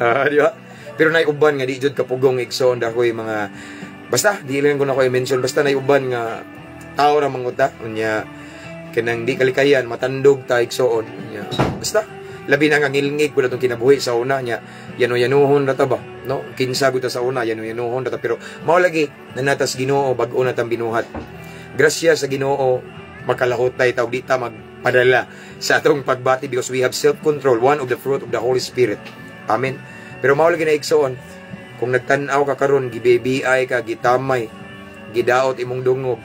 Ha, di ba? Pero nay uban nga di jud kapugong, igsoon, dakoy mga basta di lang ko na ko i-mention, basta nay uban nga tao ra manguta unya kanang di kalikayan matandog ta, igsoon. Unya basta labi na nga ngilngig ko na tong kinabuhi sa una niya, yano-yanuhon ra ta ba, no? Kinsa gud ta sa una, yano-yanuhon ra ta, pero mao lagi nanatas Ginoo, bag-o na tang binuhat. Grasya sa Ginoo, makalahutay ta ug di ta magpadala sa atong pagbati because we have self-control, one of the fruit of the Holy Spirit. Amen. Pero mao lagi na, igsoon, kung nagtan-aw ka karon, gi-BI ka, gitamay, gidaot imong dungog,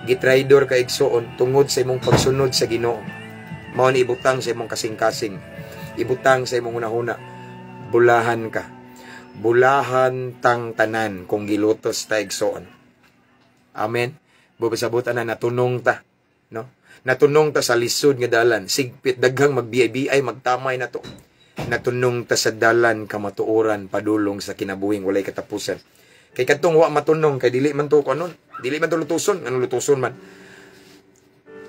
gitraidor ka, igsoon, tungod sa imong pagsunod sa Ginoo. Mao ni ibutang sa imong kasing-kasing. Ibutang sa imong hunahuna. Bulahan ka. Bulahan tang tanan kung gilutos ta, igsoon. Amen. Bubasabutan na natunong ta, no? Natunong ta sa lisod nga dalan, sigpit daghang mag-BI magtamay na to. Natunong ta sa dalan kamatuoran padulong sa kinabuhing walay katapusan. Kay kadtong wa matunong kay dili man to kanon, dili man to lutuson, anong lutuson man.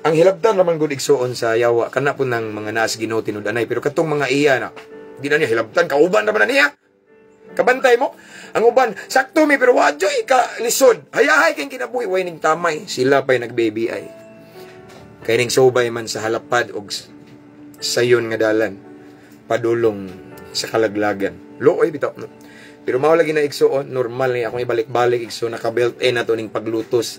Ang hilabtan raman gud, igsuon, sa yawa kana po ng mga naas Ginoo tinud-anay, pero kadtong mga iya na di na niya hilabtan, kauban raman na niya. Kabantay mo ang uban, sakto mi, pero wadyoy ka lisod. Hayahay kay kinabuhi, way ning tamay, sila pa'y nag-baby ay. Kay ning subay man sa halapad og sayon nga dalan padulong sa kalaglagan. Looy bitaw, no? Pero mao lagi na, igsuon, normal ni akong ibalik-balik, igsuon, naka-built in nato ning paglutos.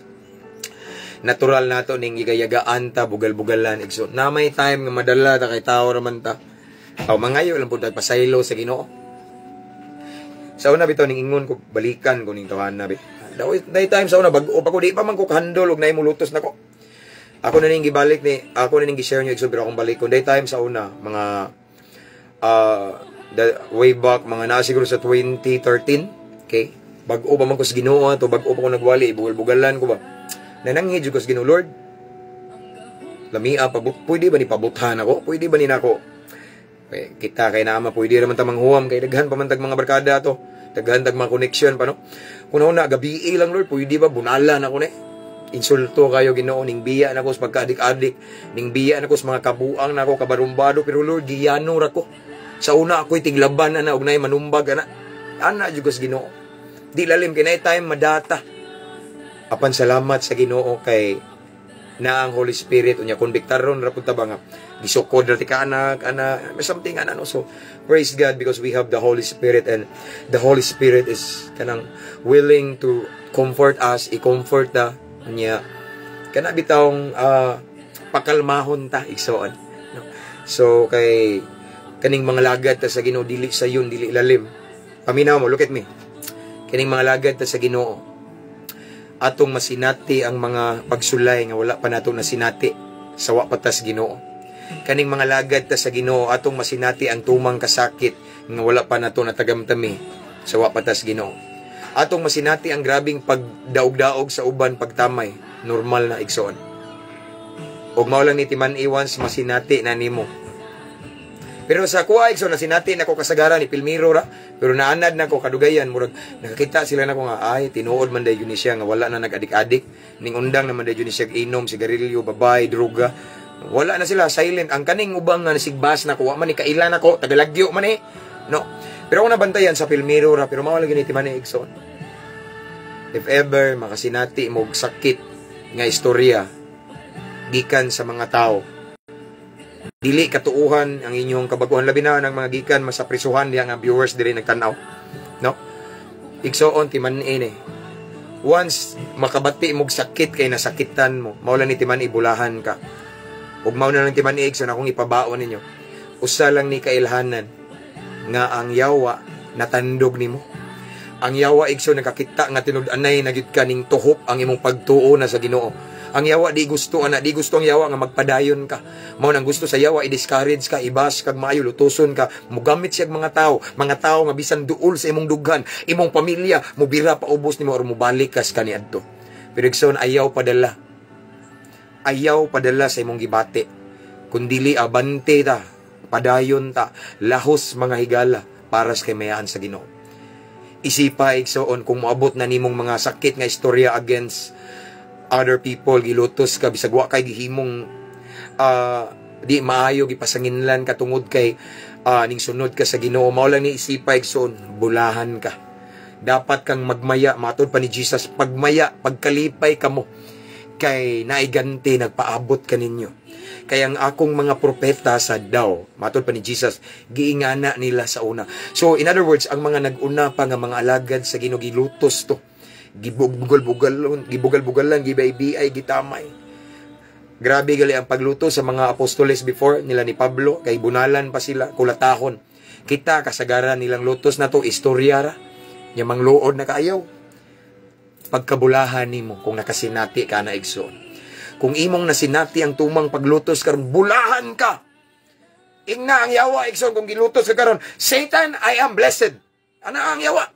Natural nato ning yigayagaan ta, bugal-bugalan, igsuon. Na may time nga madala ta kay tao raman ta. Aw mangayo lang pud pasaylo sa Ginoo. Sa una bitaw ning ingon ko, balikan ko ning tawahan na bit. Daw day time sa una bag-o pa ko, di pa man ko kahandol og naay mulutos nako. Ako na ning gibalik ni, ako na ning gi-share niyo, igsoon, pero akong balik ko day time sa una mga the way back mga naa siguro sa 2013, okay? Bag-o pa man ko sa Ginoo to, bag-o pa ko nagwali, bugal-bugalan ko ba. Nananghid jud ko sa Ginoo, "Lord, lamia pabut, pwede ba ni pabuthan ako? Pwede ba ni nako?" Eh, kita kay naama, pwede raman ta manghuwam kay daghan pa man tag mga barkada to. Daghan tag mga connection pa, no. Kung na gabi lang, "Lord, pwede ba bunalan ako ni?" Insulto kayo Ginoo, ning biya nako sa pagkaadik-adik, ning biya nako sa mga kabuang nako kabarumbado, pero Lord, giyano ra ko. Sa una ako'y tiglaban ana og nay manumbag ana. Ana jud ko sa Ginoo. Di lalim kay time madata. Apan salamat sa Ginoo kay na ang Holy Spirit, unya konbiktaron ra pud ta ba nga gisukod ra ti ka anak ana something ana, no? So praise God because we have the Holy Spirit, and the Holy Spirit is kanang willing to comfort us, i-comfort ta unya kana bitawng pakalmahon ta, igsoon, no? So kay kaning mga lagad ta sa Ginoo, dili sayon, dili lalim. Paminaw mo, look at me. Kaning mga lagad ta sa Ginoo, atong masinati ang mga pagsulay nga wala pa nato nasinati sa wa pa tas Ginoo. Kaning mga lagad ta sa Ginoo, atong masinati ang tumang kasakit nga wala pa nato natagamtami sa wa pa tas Ginoo. Atong masinati ang grabing pagdaog-daog sa uban, pagtamay, normal na, igsoon. Ug mao lang ni timan once masinati na nimo. Pero sa kuha, igsoon, nasinati nako kasagaran ni Pilmiro ra, pero naanad nako kadugayan, murag nakakita sila nako nga ay tinuod man dayon ni siya nga wala na nag-adik-adik, ning undang naman dayon ni siya inom sigarilyo, babay, droga. Wala na sila, silent. Ang kaning ubang nga nasigbas nako, wa man ni kaila nako, tagalagyo man eh. No. Pero kung nabantayan sa Pilmiro ra, pero mao lagi ni timan igsoon. If ever makasinati mo og sakit nga istorya gikan sa mga tao, dili katuuhan ang inyong kabaguhan, labi na ang mga gikan mas sa prisuhan diha nga viewers diri nagtan-aw, no? Igsoon, timan-i ni, once makabati mo sakit kay nasakitan mo, mao lang ni timan-i, bulahan ka. Ug mao na lang timan-i, igsoon, akong ipabaon ninyo, usa lang ni kailhanan nga ang yawa natandog nimo. Ang yawa, igsoon, nakakita nga tinud-anay na gyud ka ning tuhop ang imong pagtuo na sa Ginoo. Ang yawa di gusto ana, di gusto ang yawa nga magpadayon ka. Mao nang gusto sa yawa i-discourage ka, ibas kag maayo, lutuson ka, mugamit siya mga tao nga bisan duol sa imong dughan, imong pamilya, mubira pa ubos nimo or mubalik ka sa kaniadto. Pero igsoon, ayaw padala. Ayaw padala sa imong gibati. Kun dili, abante ta, padayon ta, lahos mga higala para sa kamayan sa Ginoo. Isipa, igsoon, kung moabot na nimong mga sakit nga istorya against other people, gilutos ka bisag wa kay gihimong di maayo, gipasanginlan ka tungod kay ning sunod ka sa Ginoo, mao lang ni isipa, igsoon, bulahan ka. Dapat kang magmaya. Matod pa ni Jesus, pagmaya, pagkalipay kamo kay naiganti nagpaabot kaninyo, kay ang akong mga propeta sa daw, matod pa ni Jesus, giingana nila sa una. So in other words, ang mga nag-una pa nga mga alagad sa Ginoo, gilutos to, gibugal-bugal, gibugal-bugalan, gibaybiay, gitamay. Grabe gali ang pagluto sa mga apostoles before nila ni Pablo, kay bunalan pa sila, kulatahon. Kita kasagaran nilang lutos na to istorya ra. Nya mangluod na kaayaw. Pagkabulahan nimo kung nakasinati ka na, igsoon. Kung imong nasinati ang tumang paglutos karon, bulahan ka. Ingna ang yawa, igsoon, kung gilutos ka karon, "Satan, I am blessed." Ana ang yawa.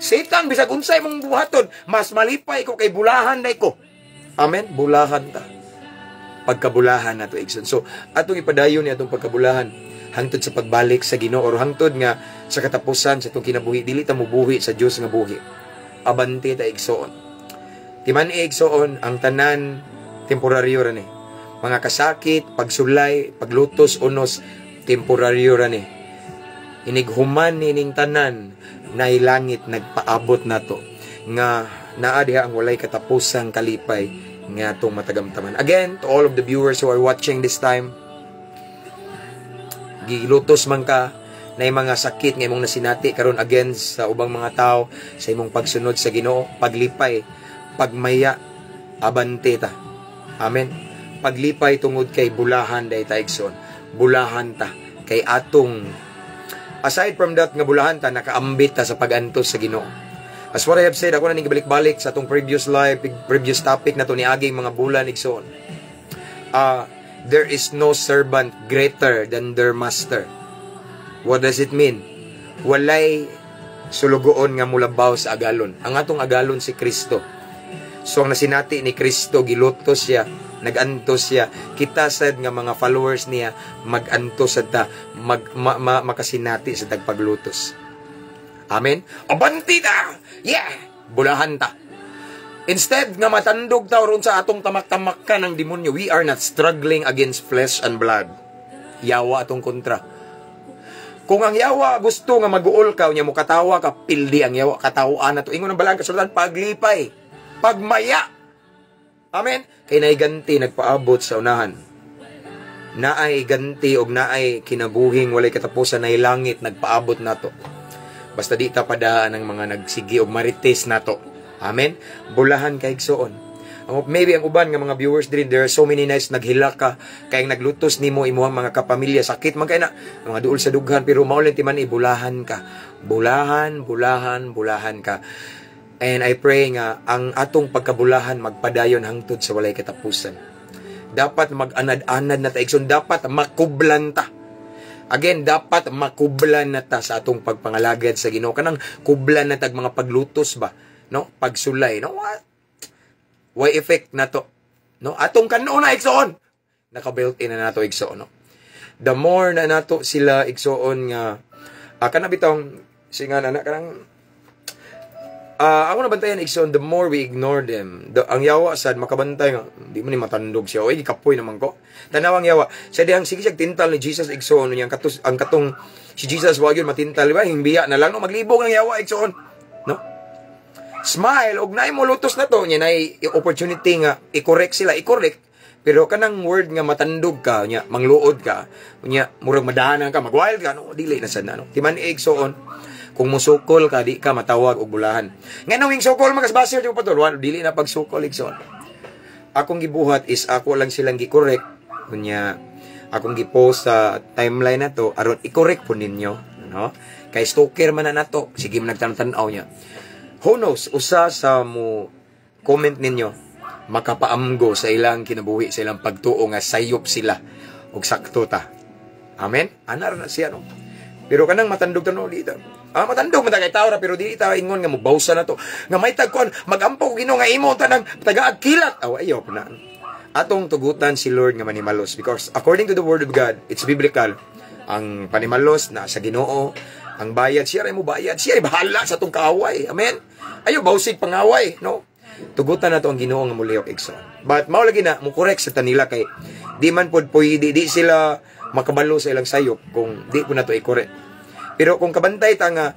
"Satan, bisag unsay mong buhaton, mas malipay ko kay bulahan day ko." Amen? Bulahan ta. Pagkabulahan nato, igsoon. So, atong ipadayon ni atong pagkabulahan hangtod sa pagbalik sa Ginoo or hangtod nga sa katapusan sa atong kinabuhi dili ta mobuhi sa Dios nga buhi. Abante ta, igsoon. Timan-i, igsoon, ang tanan temporaryo ra ni. Mga kasakit, pagsulay, paglutos, unos, temporaryo ra ni. Inighuman nining tanan, naay langit nagpaabot nato nga naa diha ang walay katapusang kalipay nga atong matagamtaman. Again, to all of the viewers who are watching this time, gilutos man ka, na mga sakit nga imong nasinati karon against sa ubang mga tao sa imong pagsunod sa Ginoo, paglipay, pagmaya, abante ta. Amen. Paglipay tungod kay bulahan day ta, igsoon. Bulahan ta kay atong, aside from that nga bulahan ta, nakaambit ta sa pagantos sa Ginoo. As what I have said, ako na ning balik-balik sa atong previous live, previous topic na to niaging mga bulan, igsoon. There is no servant greater than their master. What does it mean? Walay sulugoon nga mulabaw sa agalon. Ang atong agalon si Kristo. So ang nasinati ni Kristo, gilutos siya, nagantos siya. Kita sad nga mga followers niya, magantos sad ta, makasinati sa tagpaglutos. Amen? Abanti ta! Yeah! Bulahan ta. Instead nga matandog ta ron sa atong tamak-tamak ka ng demonyo, we are not struggling against flesh and blood. Yawa atong kontra. Kung ang yawa gusto nga maguol ka, unya mo katawa ka, pildi ang yawa, katawaan na to. Ingon ang balaan kasulatan, paglipay, pagmaya. Amen? Kay naay ganti nagpaabot sa unahan. Naay ganti og naay kinabuhing walay katapusan, naay langit nagpaabot nato. Basta di ta padaan ang mga nagsigi og marites nato. Amen? Bulahan kay igsoon. Ang maybe ang uban nga mga viewers diri, there are so many nights naghilak ka kay naglutos nimo imuhang mga kapamilya, sakit man kay na mga duol sa dughan, pero mao lang timan, bulahan ka. Bulahan, bulahan, bulahan ka. And I pray nga ang atong pagkabulahan magpadayon hangtod sa walay katapusan. Dapat mag-anad-anad na ta, igsoon, dapat makublan ta. Again, dapat makublan na ta sa atong pagpangalagad sa Ginoo. Kanang kublan na tag mga paglutos ba, no? Pagsulay, no? What? Why effect na to? No? Atong kanon na, igsoon. Naka-built in na nato, igsoon, no? The more na nato sila, igsuon, nga kana bitong singan ana kanang ako nabantayan, igsoon, the more we ignore them, ang yawa sad makabantay nga di mo ni matandog siya. Oy, gikapoy naman ko. Tanaw ang yawa. Sa dihang sige siya tintal ni Jesus, igsoon, niya katos ang katong si Jesus wa gyud matintal ba, hingbiya na lang, no? Maglibog ang yawa, igsoon. No? Smile og naay mo lutos na to nya, nay opportunity nga i-correct sila, i-correct. Pero kanang word nga matandog ka nya, mangluod ka nya, murag madahanan ka, magwild ka, no? Dili na sad na, no? Timan, igsoon, kung musukol ka, di ka matawag og bulahan. Nganong ing sukol magasbasir di mo patol, dili na pagsukol, igsoon. Akong gibuhat is ako lang silang gi-correct kunya, akong gi-post sa timeline na to aron i-correct po ninyo, no? Kay stalker man na nato, sige man nagtan-tanaw niya. Who knows, usa sa mo comment ninyo makapaamgo sa ilang kinabuhi, sa ilang pagtuo nga sayop sila ug sakto ta. Amen? Ana ra na siya, no? Pero kanang matandog tano dito. Ah, matandog man ta kay tao ra, pero dili ta ingon nga mobawsa na to. Nga may tagkuan, magampo ko Ginoo nga imo tanang tagaag kilat. Aw, ayaw po na. Atong tugutan si Lord nga manimalos because according to the word of God, it's biblical. Ang panimalos na sa Ginoo, ang bayad siya ray mo bayad, siya ray bahala sa atong kaaway. Amen. Ayo bawsig pangaway, no? Tugutan na to ang Ginoo nga mulihok, igsoon. But mao lagi na mo correct sa tanila kay di man pod pwede, di sila makabalo sa ilang sayop kung di po na to i-correct. Pero kung kabantay ta nga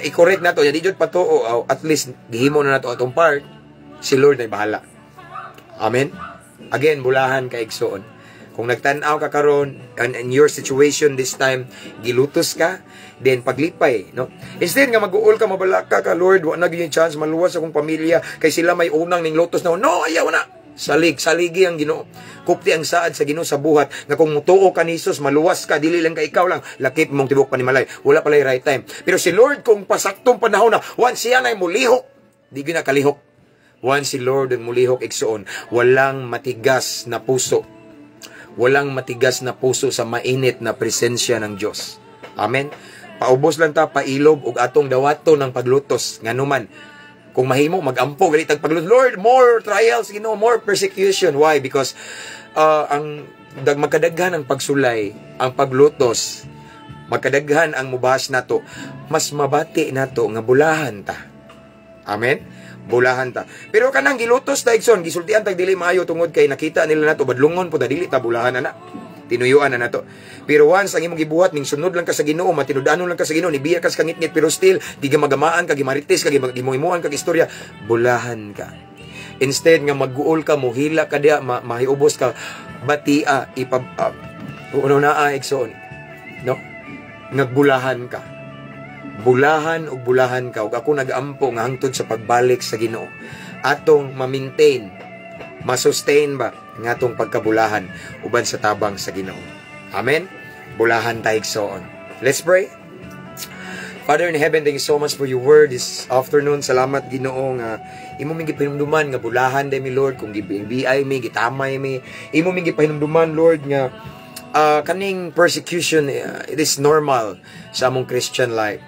i-correct na to, di jud patuo, at least gihimo na nato atong part, si Lord ay bahala. Amen. Again, bulahan ka, igsoon. Kung nagtan-aw ka karon and in your situation this time, gilutos ka, then paglipay, no? Instead nga mag-uol ka, mabalaka ka, "Lord, wa na gyud chance maluwas akong pamilya kay sila may unang ning lutos na." No, ayaw na. Salig, saligi ang Ginoo. Kupti ang saad sa Ginoo sa buhat nga kung mutuo ka ni Jesus, maluwas ka, dili lang ka ikaw lang, lakip mong tibok panimalay. Wala palay right time. Pero si Lord, kung pasaktong panahon na, once siya na mulihok, di gyud na kalihok. Once si Lord ang mulihok, igsoon, walang matigas na puso. Walang matigas na puso sa mainit na presensya ng Diyos. Amen. Paubos lang ta, pailob og atong dawato ng paglutos nganuman kung mahimo magampo gali tag paglutos. Lord, more trials, more persecution. Why? Because ang dag magkadaghan ang pagsulay, ang paglutos, magkadaghan ang mubahas nato, mas mabati nato nga bulahan ta. Amen. Bulahan ta. Pero kanang gilutos ta, igsoon, gisultian tag dili maayo tungod kay nakita nila nato badlungon po ta, dili ta bulahan ana, tinuyuan na nato. Pero once ang imong gibuhat ning sunod lang ka sa Ginoo, matinud-anon lang ka sa Ginoo, nibiya ka sa kangitngit pero still di ka magamaan ka, gimarites ka, gimuhimuan ka istorya, bulahan ka. Instead nga magguol ka, muhila ka diya, mahiubos ka, batia ipa uno naa, igsoon, no? Nagbulahan ka. Bulahan ug bulahan ka. Ug ako nagaampo nga hangtod sa pagbalik sa Ginoo, atong ma-maintain, ma-sustain ba ang atong pagkabulahan uban sa tabang sa Ginoo. Amen. Bulahan ta, igsoon. Let's pray. Father in heaven, thank you so much for your word this afternoon. Salamat, Ginoo, nga imo ming gipahinumduman nga bulahan day mi, Lord, kung gibiay mi, gitamay mi. Imo ming gipahinumduman, Lord, nga kaning persecution, it is normal sa among Christian life.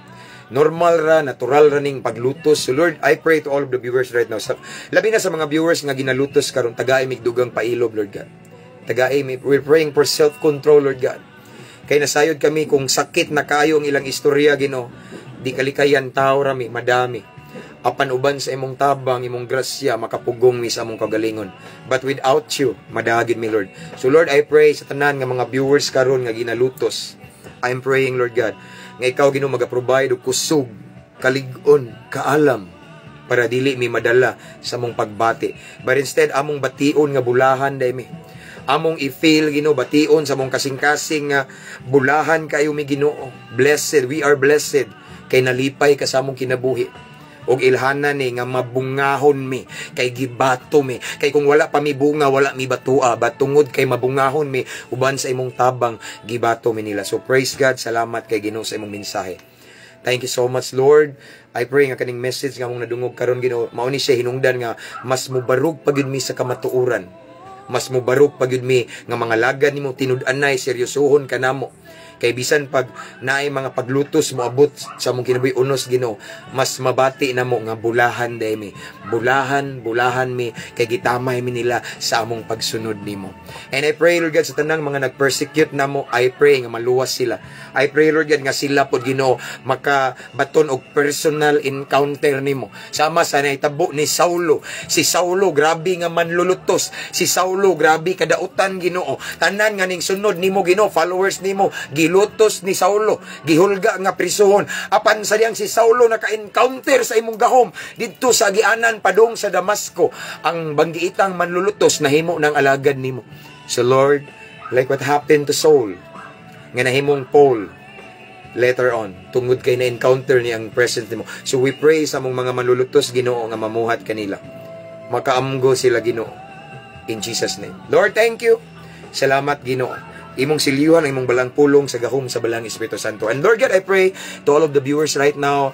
Normal ra, natural ra ning paglutos. So Lord, I pray to all of the viewers right now. Sa, labi na sa mga viewers nga ginalutos karon, tagai mig dugang pailob, Lord God. Tagai mi, we're praying for self-control, Lord God. Kay nasayod kami kung sakit na kayo ang ilang istorya, Ginoo. Di kalikayan, tao rami, madami. Apan uban sa imong tabang, imong grasya, makapugong mi sa among kagalingon. But without you, madagid mi, Lord. So Lord, I pray sa tanan nga mga viewers karon nga ginalutos. I'm praying, Lord God, nga ikaw, Ginoo, maga-provide og kusog, kalig-on, kaalam para dili mi madala sa among pagbati. But instead, among bation nga bulahan day mi. Among i-feel, Ginoo, bation sa among kasing-kasing nga bulahan kayo mi, Ginoo. Blessed, we are blessed kay nalipay ka sa among kinabuhi og ilhanan ni nga mabungahon mi kay gibato mi, kay kung wala pa mi bunga, wala mi batua, but tungod kay mabungahon mi uban sa imong tabang, gibato mi nila. So praise God, salamat kay Ginoo sa imong mensahe. Thank you so much, Lord. I pray nga kaning message nga among nadungog karon, Ginoo, mao ni siya hinungdan nga mas mubarog pa gyud mi sa kamatuoran, mas mubarog pa gyud mi nga mga lagad nimo tinud-anay, seryosohon kanamo. Kay bisan pag naay mga paglutos moabot sa among kinabuhi, unos, Ginoo, mas mabati namo nga bulahan diay mi. Bulahan, bulahan mi kay gitamay mi nila sa among pagsunod nimo. And I pray, Lord God, sa tanang mga nag-persecute namo, I pray nga maluwas sila. I pray, Lord God, nga sila pod, Ginoo, makabaton og personal encounter nimo. Sama sa nahitabo ni Saulo. Si Saulo, grabe nga manlulutos. Si Saulo, grabe kadautan, Ginoo. Tanan nga ning sunod nimo, Ginoo, followers nimo, gilutos ni Saulo, gihulga nga prisuhon. Apan sa diyang si Saulo naka-encounter sa imong gahom didto sa agianan padung sa Damasco, ang banggiitang manlulutos nahimo ng alagad nimo. So Lord, like what happened to Saul, nga nahimong Paul later on, tungod kay na-encounter ni ang presence nimo. So we pray sa among mga manlulutos, Ginoo, nga mamuhat kanila. Makaamgo sila, Ginoo. In Jesus' name. Lord, thank you. Salamat, Ginoo. Imong silyuhan ang imong balang pulong sa gahom sa Balang Espiritu Santo. And Lord God, I pray to all of the viewers right now,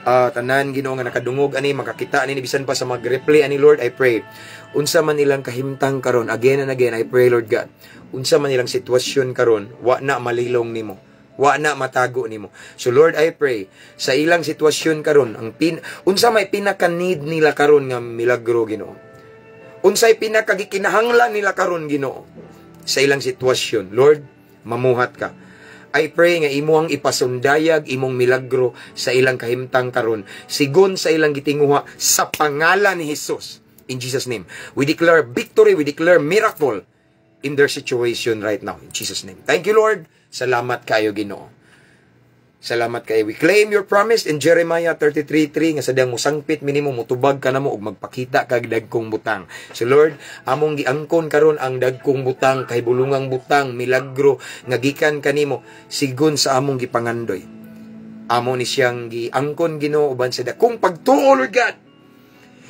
tanan, Ginoo, nga nakadungog ani, makakita ani, bisan pa sa mag-replay ani, Lord, I pray. Unsa man ilang kahimtang karon, again and again, I pray, Lord God, unsa man ilang sitwasyon karon, wa na malilong nimo. Wa na matago nimo. So Lord, I pray sa ilang sitwasyon karon, ang pin unsa may pinaka-need nila karon nga milagro, Ginoo. Unsay pinakagikinahanglan nila karon, Ginoo, sa ilang sitwasyon. Lord, mamuhat ka. I pray nga imo ang ipasundayag imong milagro sa ilang kahimtang karon, sigon sa ilang gitinguha, sa pangalan ni Jesus. In Jesus' name. We declare victory, we declare miracle in their situation right now. In Jesus' name. Thank you, Lord. Salamat kayo, Ginoo. Salamat kayo. We claim your promise in Jeremiah 33:3 nga sa diyang musangpit mi nimo, mutubag ka namo ug magpakita kag dagkong butang. So Lord, among giangkon karon ang dagkong butang, kay bulungang butang, milagro nga gikan kanimo sigon sa among gipangandoy. Amo ni siyang giangkon, Ginoo, uban sa dakong pagtuo, Lord God.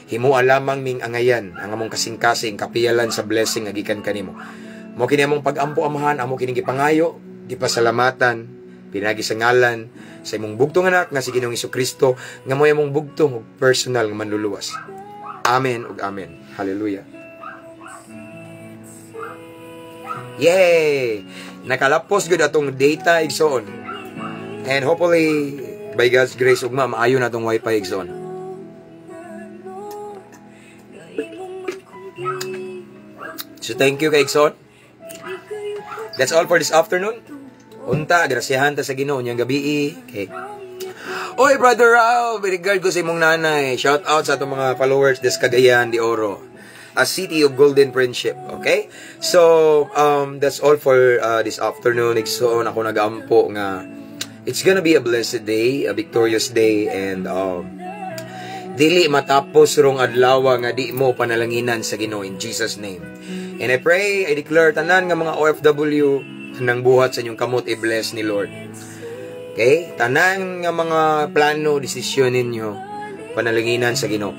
Himoa lamang ming angayan ang among kasing-kasing kapiyalan sa blessing nga gikan kanimo. Mo kini among pag-ampo, Amahan, amo kining gipangayo, gipasalamatan pinagi sa ngalan sa imong bugtong anak nga si Ginoong Kristo nga mo among bugtong ug personal nga manluluwas. Amen ug amen. Hallelujah. Yay! Nakalapos gud atong data, igsoon. And hopefully by God's grace ugma maayo na atong wifi, igsoon. So thank you kay igsoon. That's all for this afternoon. Unta, grasyahan ta sa Ginoo niyang gabi. Okay. Oy, Brother Ralph, regard ko sa imong nanay. Shout out sa atong mga followers des Cagayan de Oro. A city of golden friendship, okay? So, that's all for this afternoon. Igsoon, ako nagampo nga it's gonna be a blessed day, a victorious day, and dili matapos rong adlaw nga di mo panalanginan sa Ginoo, in Jesus' name. And I pray, I declare tanan nga mga OFW nang buhat sa inyong kamot, i-bless ni Lord. Okay? Tanan nga mga plano, desisyon ninyo, panalanginan sa Ginoo.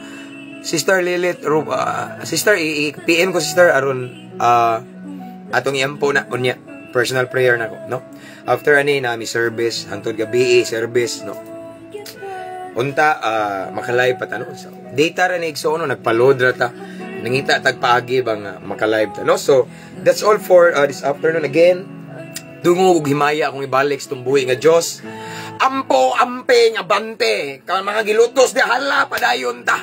Sister Lilith, Sister, i-PM ko, Sister, aron atong iampo na unya, personal prayer na ko, no? After ani nami service, hangtod gabi service, no? Unta makalive pa ta, no? So, data ra ni, igsoon, no, nagpa-load ra ta. Nangita tag paagi bang makalive ta, no? So, that's all for this afternoon again. Dungog ug himaya akong ibalik sa tumbuhi nga Dios. Ampo, amping, abante. Ka mga gilutos di hala, padayon ta.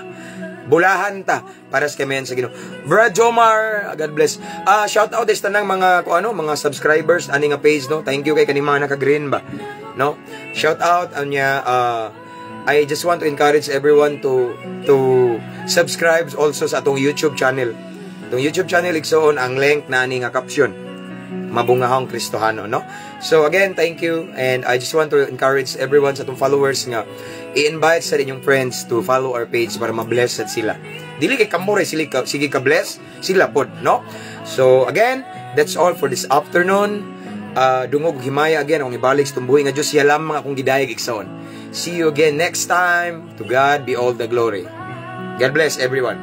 Bulahan ta para sa kamayan sa Ginoo. Brad Jomar, God bless. Shout out is tanang mga ko ano, mga subscribers ani nga page, no. Thank you kay kaning mga naka-green ba. No? Shout out anya, I just want to encourage everyone to subscribe also sa atong YouTube channel. Atong YouTube channel, igsoon, ang link na ani nga caption. Mabungahong Kristohano, no? So again, thank you, and I just want to encourage everyone sa atong followers nga i-invite sa inyong friends to follow our page para ma-bless sad sila. Dili kay kamo ra sila ka, sige ka bless, sila pod, no? So again, that's all for this afternoon. Dungog himaya again akong ibalik sa tumbuhi nga Dios, siya lamang akong gidayeg, igsoon. See you again next time. To God be all the glory. God bless everyone.